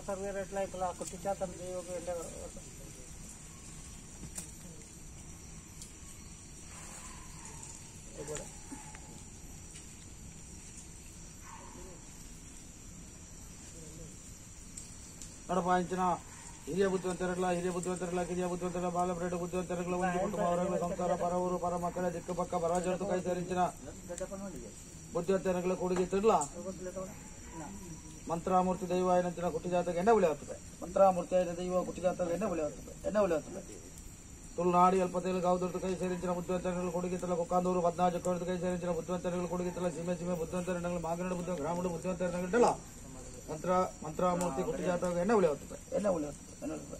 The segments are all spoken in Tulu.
ಸರ್ವೇರೆಟ್ಲ ಕುಟ್ಟಿಚಾತನ ದೈವಗ್ ಎಡ್ಡೆ ನಡಪಾಂಚಿನ ಹಿರಿಯ ಬುದ್ಧಿವಂತರಲ್ಲ ಹಿರಿಯ ಬುದ್ಧಿವಂತರಲ್ಲ ಕಿರಿಯ ಬುದ್ಧಿವಂತರಲ್ಲ ಬಾಲಬ್ರೇಡ ಬುದ್ಧಿವಂತರಲ್ಲ ಒಂದು ಕುಟುಂಬ ಅವರಗಳ ಸಂಸಾರ ಪರವರು ಪರ ಮಕ್ಕಳ ದಿಕ್ಕು ಪಕ್ಕ ಪರಾಜರ್ತು ಕೈ ಸೇರಿಂಚಿನ ಬುದ್ಧಿವಂತರಗಳ ಕೊಡುಗೆ ತಿರ್ಲ ಮಂತ್ರಾಮೂರ್ತಿ ದೈವ ಏನಂಚಿನ ಕುಟ್ಟಿ ಜಾತಕ ಎಣ್ಣೆ ಉಳಿ ಆಗ್ತದೆ ಮಂತ್ರಾಮೂರ್ತಿ అయిన ದೈವ ಕುಟ್ಟಿ ಜಾತಕ ಎಣ್ಣೆ ಉಳಿ ಆಗ್ತದೆ ಎಣ್ಣೆ ಉಳಿ ಆಗ್ತದೆ ತುಳುನಾಡು ಅಲ್ಪತೇಲು ಗಾವುದೊಡ್ದು ಕೈ ಸೇರಿಂಚಿನ ಬುದ್ಧಿವಂತರಗಳ ಕೊಡುಗೆ ತಿರ್ಲ ಕೊಕ್ಕಾಂದೂರು ಪದ್ನಾಜು ಕೌರ್ದು ಕೈ ಸೇರಿಂಚಿನ ಬುದ್ಧಿವಂತರಗಳ ಕೊಡುಗೆ ತಿರ್ಲ ಸೀಮೆ ಸೀಮೆ ಬುದ್ಧಿವಂತರಗಳ ಮಾಗನಡು ಬುದ್ಧ ಗ್ರಾಮಡು ಬುದ್ಧಿವಂತರಗಳ ಮಂತ್ರ ಮಂತ್ರಾಮೂರ್ತಿ ಕುಟ್ಟಿ ಜಾತಕ ಎಣ್ಣೆ ಉಳಿ ಆಗ್ತದೆ ಎಣ್ಣೆ ಉಳಿ ಆಗ್ತದೆ ಎಣ್ಣೆ ಉಳಿ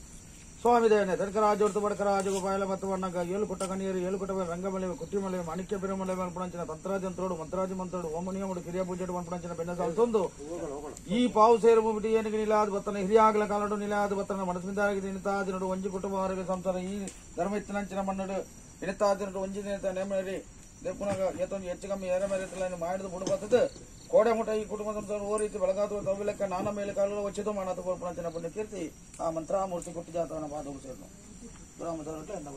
ಸ್ವಾಮಿ ದೇವನೇ ತನಕರಾಜೋರ್ತು ಬಡಕರಾಜ ಗೋಪಾಯಲ ಮತ್ತು ಅಣ್ಣಗ ಏಳು ಕುಟ್ಟ ಕಣಿಯರು ಏಳು ಕುಟ್ಟ ರಂಗಮಲೆ ಕುಟ್ಟಿಮಲೆ ಮಾಣಿಕ್ಯ ಪೆರುಮಲೆ ಮನ್ಪುಣಂಚಿನ ತಂತ್ರಾಜಂತ್ರೋಡು ಮಂತ್ರಾಜ ಮಂತ್ರೋಡು ಓಮನಿಯముడు ಕಿರಿಯ ಪೂಜೆಡು ಮನ್ಪುಣಂಚಿನ ಬೆನ್ನ ಸಾಲ್ತೊಂದು ಈ ಪಾವು ಸೇರು ಬಿಟ್ಟು ಏನಿಗೆ ನಿಲಾದ ಬತ್ತನ ಹಿರಿಯಾಗಲ ಕಾಲಡು ನಿಲಾದ ಬತ್ತನ ಮನಸ್ಸಿಂದಾಗಿ ನಿಂತಾದಿನಡು ಒಂಜಿ ಕುಟುಂಬ ಅವರಿಗೆ ಸಂಸಾರ ಈ ಧರ್ಮ ಇತ್ತನಂಚಿನ ಮಣ್ಣಡು ನಿಂತಾದಿನಡು ಒಂಜಿ ನಿಂತ ನೇಮರಿ ದೇಪುನಾಗ ಏತೊಂದು ಹೆಚ್ಚು ಕಮ್ಮಿ ಏರ ಮೇಲೆ ಮಾಡಿದ ಬುಡು ಬರ್ತದೆ ಕೋಡೆ ಮುಟ ಈ ಕುಟುಂಬ ಸಂಸಾರ ಓ ರೀತಿ ಬೆಳಗಾದ ತವ್ವಿಲೆಕ್ಕ ನಾನ ಮೇಲೆ ಕಾಲು వచ్చిదో ಮಾನತ ಪುರ್ಪಣಂಚಿನ ಪುಣ್ಯ ಕೀರ್ತಿ ಆ ಮಂತ್ರಾಮೂರ್ತಿ ಕುಟ್ಟಿ ಜಾತವನ ಪಾದವು ಸೇರನು ಬ್ರಹ್ಮದವರಿಗೆ ಎಂದ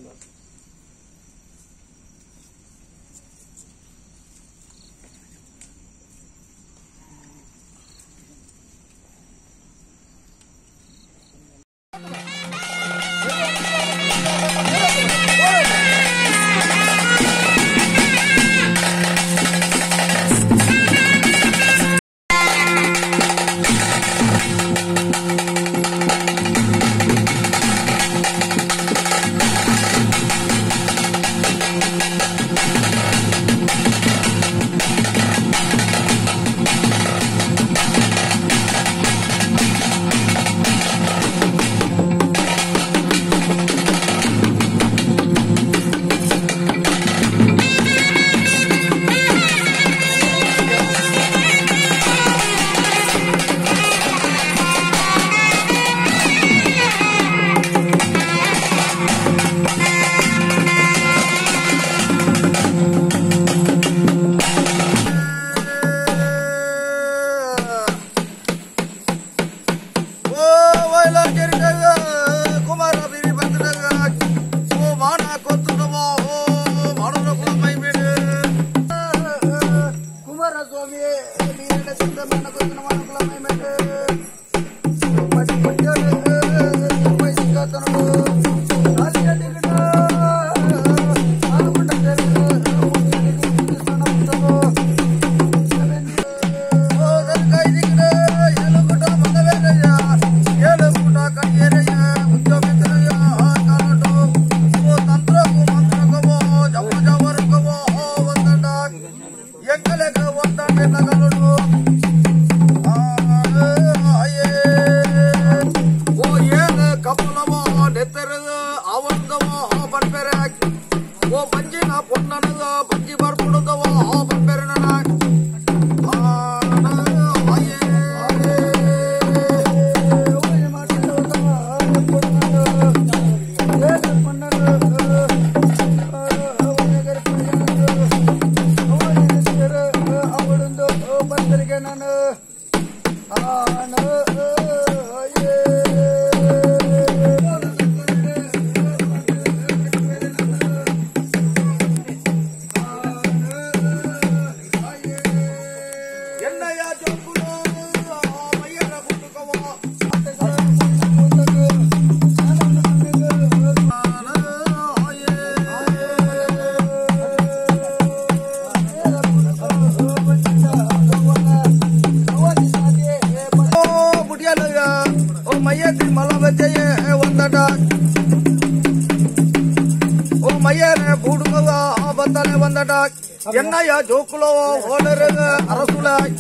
என்னையா ஜோக்குலோ ஓனருங்க அரசுலாய்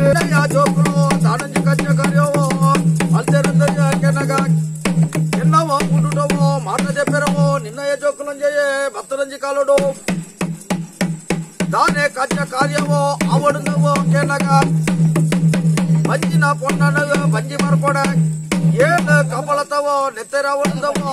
என்னையா ஜோக்குலோ தானஞ்சு கச்ச காரியவோ அல்தெருந்தா என்னவோ கூட்டுட்டோவோ మాట చెప్పారవో నిన్నయ జోకులం చేయే భక్తులంజి కాలుడు దానే కచ్చ కార్యవో అవడుందవో కేనగా పంజిన పొన్ననగ పంజి మరపడ ఏడు కపలతవో నెత్తెరవుందవో.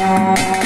ಆ.